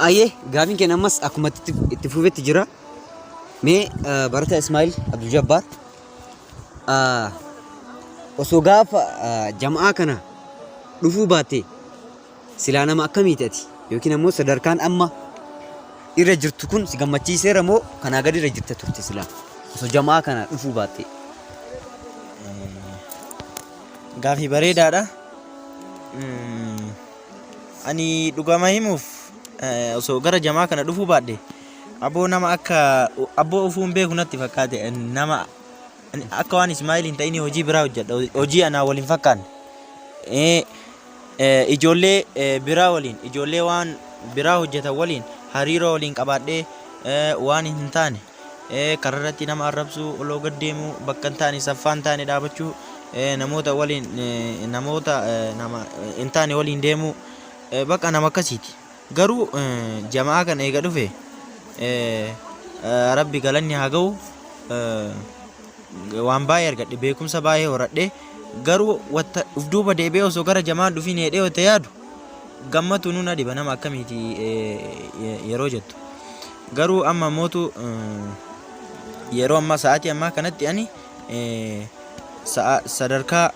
Ayyee gaafiin keenya ammas akkuma itti fufetti jira. Mee barataa Ismaa'il Abdul Jabbaar osoo gaafa jama'aa kana dhufuu baatte silaa nama akkamiiti ati? Yookiin ammoo sadarkaan amma irra jirtu kun si gammachiiseera moo kanaa gadi irra jirta turte silaa osoo jama'aa kana dhufuu baatte? Gaafii bareedaadha. Ani dhugama himuuf osoo gara jamaa kana dhufuu baadhe aboo nama akka abboo ofuu hin beeku natti fakkaate nama akka waan Ismaa'il hin ta'in hojii biraa hojjedha hojii anaa wal hin fakkaanne. Ijoollee biraa waliin ijoollee waan biraa hojjetan waliin hariiroo waliin qabaadhee waan hin taane kararratti nama arrabsuu, oloo gad deemuu, bakka hin taane saffaa hin taane dhaabachuu, namoota waliin namoota nama hin taane waliin deemuu bakka nama akkasiiti. Garuu jama'aa kana eega dhufe Rabbi galanni haa ga'u waan baay'ee argadhe beekumsa baay'ee horadhe garuu watta uf duuba deebi'ee osoo gara jama'aan dhufiin hedhee watta yaadu gammatu nu na dhiba nama akkamiiti yeroo jettu. Garuu amma mootu yeroo ammaa sa'aatii ammaa kanatti ani sadarkaa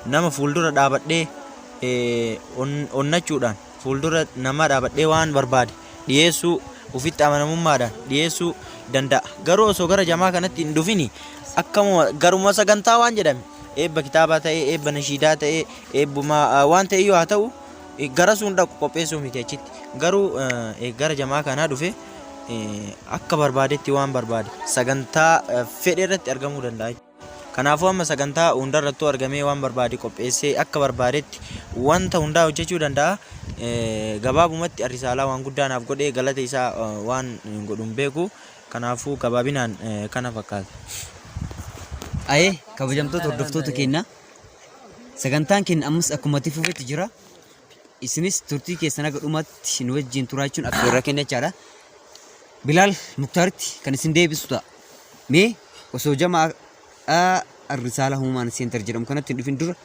nama fuuldura dhaabadhee onnachuudhaan fuuldura namaa dhaabadhee waan barbaade dhiyeessuu ofitti amanamummaadhaan dhiyeessuu danda'a. Garuu osoo gara jamaa kanatti hin dhufini akkamuma garuma sagantaa waan jedhame eebba kitaabaa ta'ee eebba nashiidaa ta'ee eebbuma waan ta'e iyyuu haa ta'u gara sun dhaqu qopheessuu miti achitti. Garuu gara jamaa kanaa dhufe akka barbaadetti waan barbaade sagantaa fedhe irratti argamuu danda'a. Kanaafuu amma sagantaa hundarrattuu argamee waan barbaade qopheessee akka barbaadetti wanta hundaa hojjechuu danda'a. Gabaabumatti Arrisaalaa waan guddaa naaf godhe galata isaa waan godhu hin beeku. Kanaafuu gabaabinaan kana fakkaata. Ayee kabajamtoota hordoftoota keenya sagantaan keenya ammas akkuma itti fufetti jira. Isinis turtii keessan haga dhumaatti nu wajjin turaa jechuun affeerraa keenya jechaadha. Bilaal Muktaaritti kan isin deebisu ta'a. Mee osoo jamaa Arrisaala Human Center jedhamu kanatti hin dhufin dura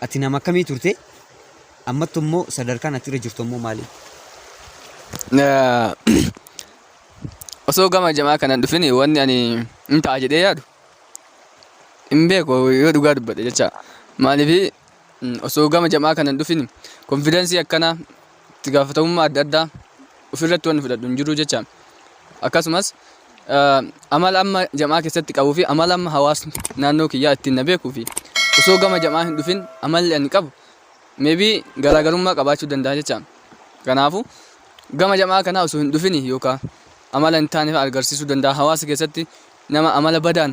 ati nama akkamii turte? Ammatti immoo sadarkaan ati irra jirtu immoo maali? Osoo gama jamaa kana hin dhufin wanni ani hin ta'a jedhee yaadu hin beeku yoo dhugaa dubbadhe jecha. Maaliif osoo gama jamaa kana hin dhufin konfiidensii akkanaa itti gaafatamummaa adda addaa ofirratti wanni fudhadhu hin jiru jecha. Akkasumas amala amma jamaa keessatti qabuu fi amala amma hawaasni naannoo kiyyaa ittiin na beekuu fi osoo gama jamaa hin dhufin amalli ani qabu maybe garaagarummaa qabaachuu danda'a jecha. Kanaafuu gama jamaa kanaa osoo hin dhufin yookaan amala hin taane fa'a agarsiisuu danda'a hawaasa keessatti nama amala badaan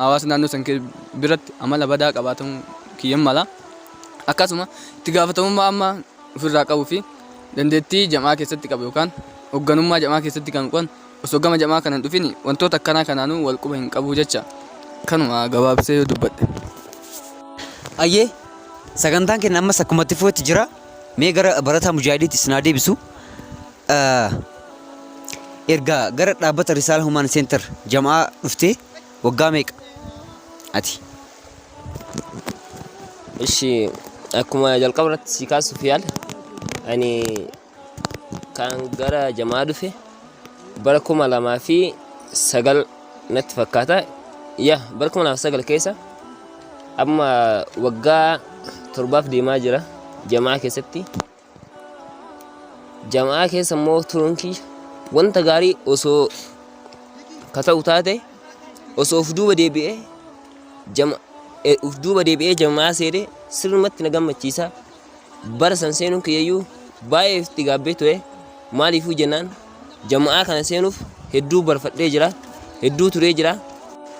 hawaasa naannoo san biratti amala badaa qabaatamuu kiyyan mala. Akkasuma itti gaafatamummaa amma ofirraa qabuu fi dandeettii jamaa keessatti qabu yookaan hoogganummaa jamaa keessatti kan qabu osoo gama jamaa kana hin dhufin wantoota akkanaa kanaanuu wal quba hin qabu jecha kanuma gabaabsee yoo dubbadhe. Ayyee sagantaan keenya ammas akkuma itti fufetti jira. Mee gara barataa mujaahidiitti isin haa deebisu. Erga gara dhaabbata Risaala Human Center jama'aa dhuftee waggaa meeqa ati? Ishi akkuma jalqaba irratti si kaasuuf yaale ani kan gara jamaa dhufe bara 2009 natti fakkaata. Yaa bara 2009 keessa amma waggaa torbaaf deemaa jira jamaa keessatti. Jama'aa keessa immoo turuun kiyya wanta gaarii osoo ka ta'u taate osoo of duuba deebi'ee jama of duuba deebi'ee jama'aa seene sirnumatti na gammachiisa. Bara san seenuun kiyyayyuu baay'ee itti gaabbee ture. Maaliifuu jennaan jama'aa kana seenuuf hedduu barfadhee jira. Hedduu turee jira.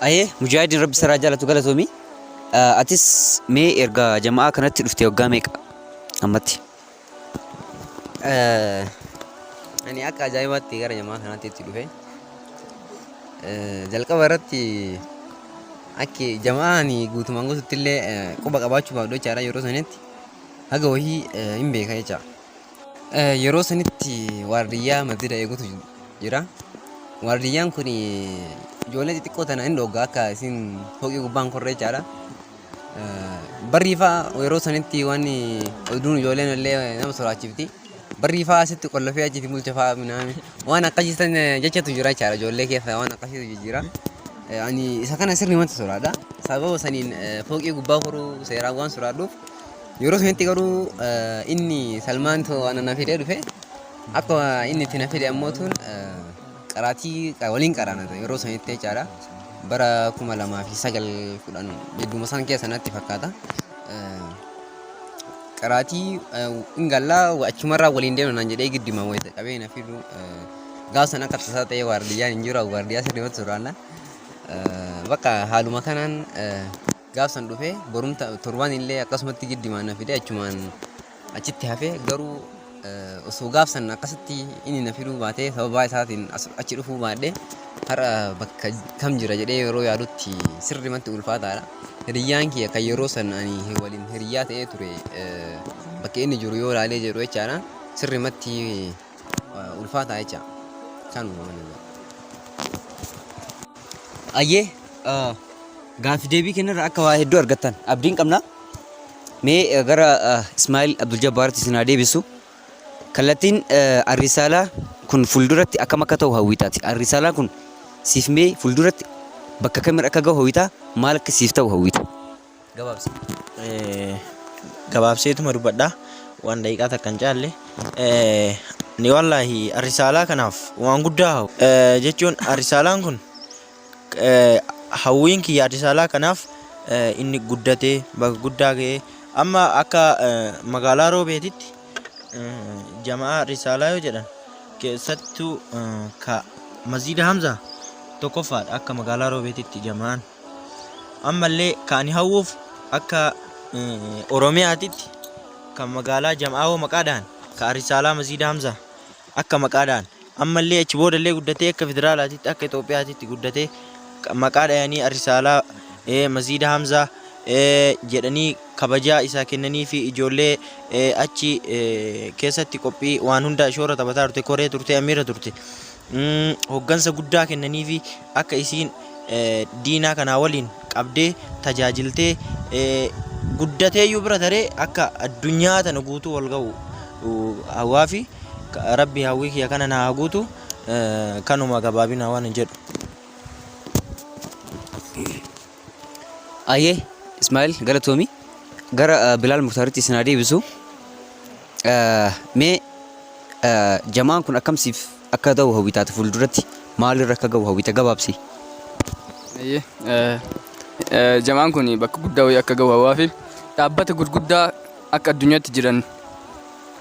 Ayee mujaahidiin rabbi sirraa jaalatu galatoomi. Atis mee erga jama'aa kanatti dhufte waggaa meeqa ammatti? Ani akka ajaa'ibaatti gara jamaa kanaatti itti dhufe. Jalqaba irratti akki jamaa ani guutumaan guututti illee quba qabaachuu baadhu jechaadha yeroo sanitti haga wahii hin beeka jecha. Yeroo sanitti waardiyyaa masjida eegutu jira. Waardiyyaan kun ijoollee xixiqqoo tana hin dhogga akka isin fooqii gubbaan korre jechaadha. Barrii fa'a yeroo sanitti waan oduun ijoolleen illee nama sodaachifti. Barrii fa'aa sitti qollofee achitti bulcha fa'aa minaami. Waan akkasii san jechatu jira jechaadha ijoollee keessa waan akkasiitu jijjiira. Ani isa kana sirni wanta sodaadha. Sababa saniin fooqii gubbaa koruu seeraan waan sodaadhuuf yeroo sanitti garuu inni Salmaan waan na fidee dhufe akka inni itti na fide ammoo tun qaraatii waliin qaraana yeroo sanitti jechaadha. Bara 2009 10 gidduma san keessa natti fakkaata. Qaraatii hin gallaa achumarraa waliin deemna naan jedhee gidduma wayita qabee na fidu gaafa sana akka tasaa ta'ee waardiyyaan hin jiru waardiyyaa sirriimatti sodaanna. Bakka haaluma kanaan gaaf san dhufee borumta torbaan illee akkasumatti giddimaan na fide achumaan achitti hafe garuu osoo gaaf san akkasitti inni na fiduu baatee sababaa isaatiin achi dhufuu baadhee har'a bakka kam jira jedhee yeroo yaadutti sirrimatti ulfaataadha. Hiriyyaan kiyya kan yeroo san ani waliin hiriyyaa ta'ee ture bakka inni jiru yoo ilaalee jedhu jechaadha sirrimatti ulfaataa jecha kanuma waan jedhu. Ayyee gaaffi deebii kennarra akka waa hedduu argattan abdiin qabna. Mee gara Ismaa'il Abdul Jabbaaritti isin haa deebisu. Kallattiin Arrisaalaa kun fuulduratti akkam akka ta'u hawwitaati. Arrisaalaan kun siif mee fuulduratti bakka kamirra akka gahu hawwitaa maal akka siif ta'u hawwita? Gabaabsi. Gabaabseetuma dubbadha. Waan daqiiqaa takka hin caalle. Ni wallaahi Arrisaalaa kanaaf waan guddaa hawwa. Jechuun Arrisaalaan kun hawwiin kiyya Arrisaalaa kanaaf inni guddatee bakka guddaa ga'ee amma akka magaalaa Roobeetitti jama'aa Risaalaa yoo jedhan keessattuu ka Masjiida Hamzaa tokkoffaadha akka magaalaa Roobeetitti jama'aan. Ammallee ka ani hawwuuf akka Oromiyaatitti kan magaalaa Jam'aawoo maqaadhaan ka Risaalaa Masjiida Hamzaa akka maqaadhaan ammallee achi boodallee guddatee akka federaalaatitti akka Itoophiyaatitti guddatee maqaa dhayanii Arisaalaa Masjiida Hamzaa jedhanii kabajaa isaa kennanii fi ijoollee achi keessatti qophii waan hunda shoora taphataa turte koree turte amiira turte hoggansa guddaa kennanii fi akka isiin diinaa kanaa waliin qabdee tajaajiltee guddateeyyuu bira taree akka addunyaa tana guutuu wal ga'u hawaa fi rabbi hawwii kiyya kana naa haa guutu kanuma gabaabinaa waan hin jedhu. Ayyee Ismaa'il galatoomi gara Bilaal Muktaaritti isin haa deebisu. Mee jamaan kun akkam siif akka ta'u hawwitaati fuulduratti maalirra akka ga'u hawwita gabaabsi. Ayyee jamaan kun bakka guddaa wayii akka ga'u hawaa fi dhaabbata gurguddaa akka addunyaatti jiran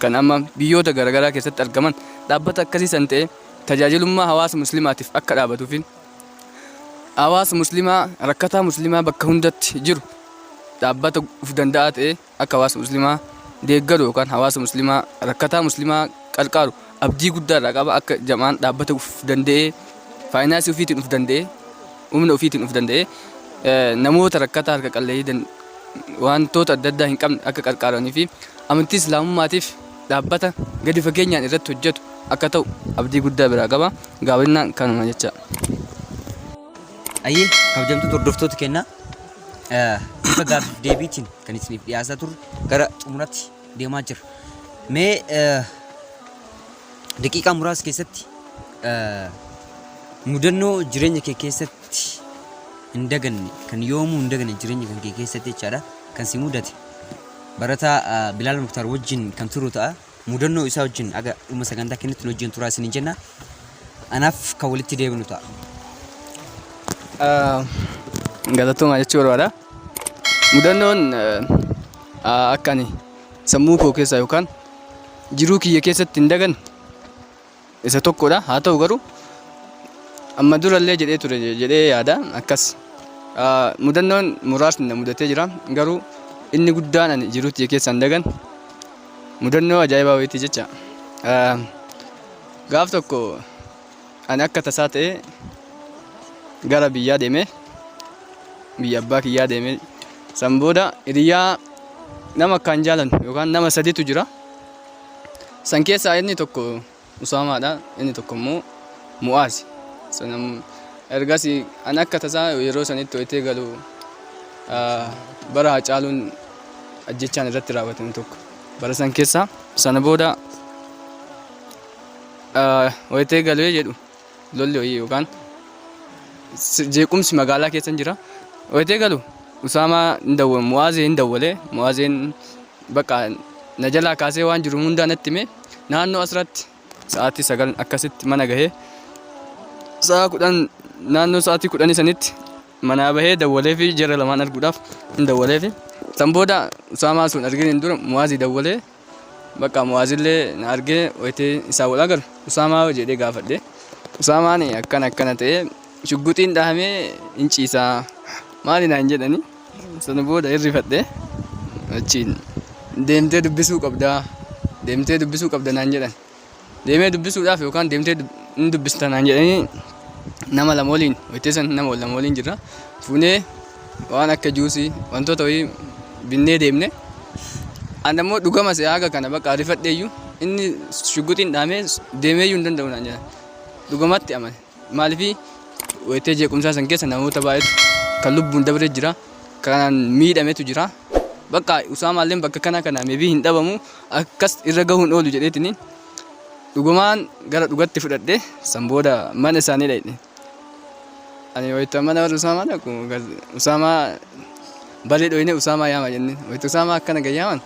kan amma biyyoota garaagaraa keessatti argaman dhaabbata akkasii san ta'e tajaajilummaa hawaasa muslimaatiif akka dhaabatuu fi hawaasa muslimaa rakkataa muslimaa bakka hundatti jiru dhaabbata uf danda'aa ta'e akka hawaasa muslimaa deeggaru yookaan hawaasa muslimaa rakkataa muslimaa qarqaaru abdii guddaa irraa qaba akka jamaan dhaabbata uf danda'ee faayinaansii ofiitiin uf danda'ee humna ofiitiin uf danda'ee namoota rakkataa harka qalleeyyii wantoota adda addaa hin qabne akka qarqaaranii fi amantii islaamummaatiif dhaabbata gadi fageenyaan irratti hojjetu akka ta'u abdii guddaa biraa qaba. Gaabinaan kanuma jecha. Ayyee kabajamtoota hordoftoota kennaa bifa gaaffiif deebiitiin kan isiniif dhiyaasaa turre gara xumuratti deemaa jira. Mee daqiiqaa muraasa keessatti mudannoo jireenya kee keessatti hin daganne kan yoomuu hin daganne jireenya kan kee keessatti jechaadha kan si mudate barataa Bilaal Muktaar wajjin kan turu ta'a. Mudannoo isaa wajjin aga dhuma sagantaa keenyatti nu wajjin turaa isiniin jenna. Anaaf kan walitti deebinu ta'a. Galatoomaa jechuu barbaada. Mudannoon akka ani sammuu koo keessaa yookaan jiruu kiyya keessatti hin daganne isa tokkodha. Haa ta'u garuu amma durallee jedhee ture jedhee yaada akkas. Mudannoon muraasni na mudatee jira garuu inni guddaan ani jiruu tiyya keessaa hin daganne mudannoo ajaa'ibaa wayiiti jecha. Gaaf tokko ani akka tasaa ta'ee gara biyyaa deemee biyya abbaa kiyyaa deemee san booda hiriyaa nama akkaan jaalannu yookaan nama saditu jira. San keessaa inni tokko Usaamaadha, inni tokko immoo Mu'aazi. San ergasii ani akka tasaa yeroo sanitti ho'itee galu bara Hacaaluun ajjechaan irratti raawwatame tokko. Bara san keessa sana booda Wayitee galee jedhu lolli wayii yookaan jeequmsi magaalaa keessa hin jira. Wayitee galu Usaamaa hin dawwale Mu'aazee hin dawwale Mu'aazeen bakka na jalaa kaasee waan jiru hundaa natti hime naannoo asirratti sa'aatii 9 akkasitti mana gahee sa'a 10 naannoo sa'aatii 10 sanitti manaa bahee dawwaleefi jara lamaan arguudhaaf hin dawwaleefi. San booda Usaamaa sun arginiin dura Mu'aazii dawwalee bakka Mu'aazillee na argee wayitee isaa wal agaru Usaamaa hoo jedhee gaafadhe. Usaamaan akkana akkana ta'ee shugguxiin dhahamee hin ciisaa maali naan jedhani. Sana booda hirrifadhe achiin deemtee dubbisuu qabdaa deemtee dubbisuu qabda naan jedhan. Deemee dubbisuudhaaf yookaan deemtee hin dubbista naan jedhanii nama lama waliin wayitee san nama lama waliin jirra. Fuunee waan akka juusii wantoota wayii binnee deemne. Ani ammoo dhugama se'aa haga kana bakka rifadheeyyuu inni shugguxiin dhahamee deemeeyyuu hin danda'u naan jedhan. Dhugamatti amane. Maaliif wayitee jeequmsaa san keessa namoota baay'eetu kan lubbuun dabree jira, kan miidhametu jira. Bakka Usaamaalleen bakka kana kana meebii hin dhabamu akkas irra gahuun oolu jedheetini dhugumaan gara dhugatti fudhadhe san booda mana isaanii dhaqne. Ani wayita mana warra Usaamaa dhaqu Usaamaa balee dhoyne Usaamaa yaama jenne. Wayita Usaamaa akkana gayyaaman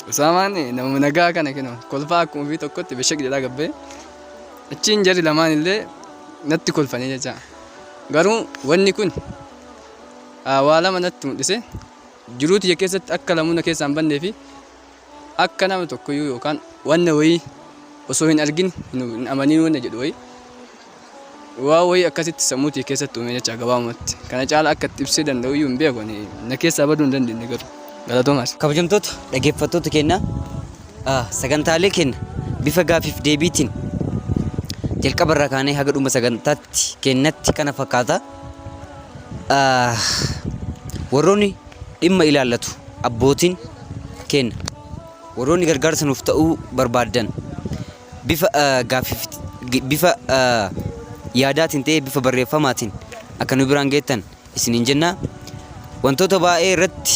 Usaamaan nama nagaa kana kennu kolfaa akkuma ofii tokkotti beshaq jedhaa gabbee achiin jarri lamaan illee natti kolfanii jecha. Garuu wanni kun waa lama natti mul'ise jiruu tiyya keessatti akka lamuu na keessaa hin bannee fi akka nama tokkoyyuu yookaan wanna wayii osoo hin argin hin amaniin wanna jedhu wayii waa wayii akkasitti sammuu tiyya keessatti uume jecha gabaabumatti. Kana caala akka itti ibsee danda'u iyyuu hin beeku ani na keessaa baduu hin dandeenye garuu. Galatoomaas. Kabajamtoota dhaggeeffattoota keenya sagantaalee keenya bifa gaafiif deebiitiin jalqaba irraa kaanee haga dhuma sagantaatti keenyatti kana fakkaata. Warroonni dhimma ilaallatu abbootiin keenya warroonni gargaarsa nuuf ta'uu barbaaddan bifa gaaffiif bifa yaadaatiin ta'ee bifa barreeffamaatiin akka nu biraan geettan isiniin jenna. Wantoota baay'ee irratti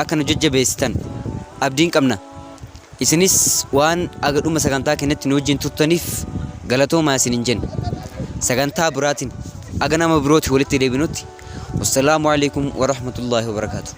akka nu jajjabeessitan abdiin qabna. Isinis waan aga dhuma sagantaa keenyatti nu wajjin turtaniif galatoomaa isiniin jenna. Sagantaa biraatiin aga nama birooti walitti deebinutti wassalaamu alaikum warahmatullaahi wabarakaatuh.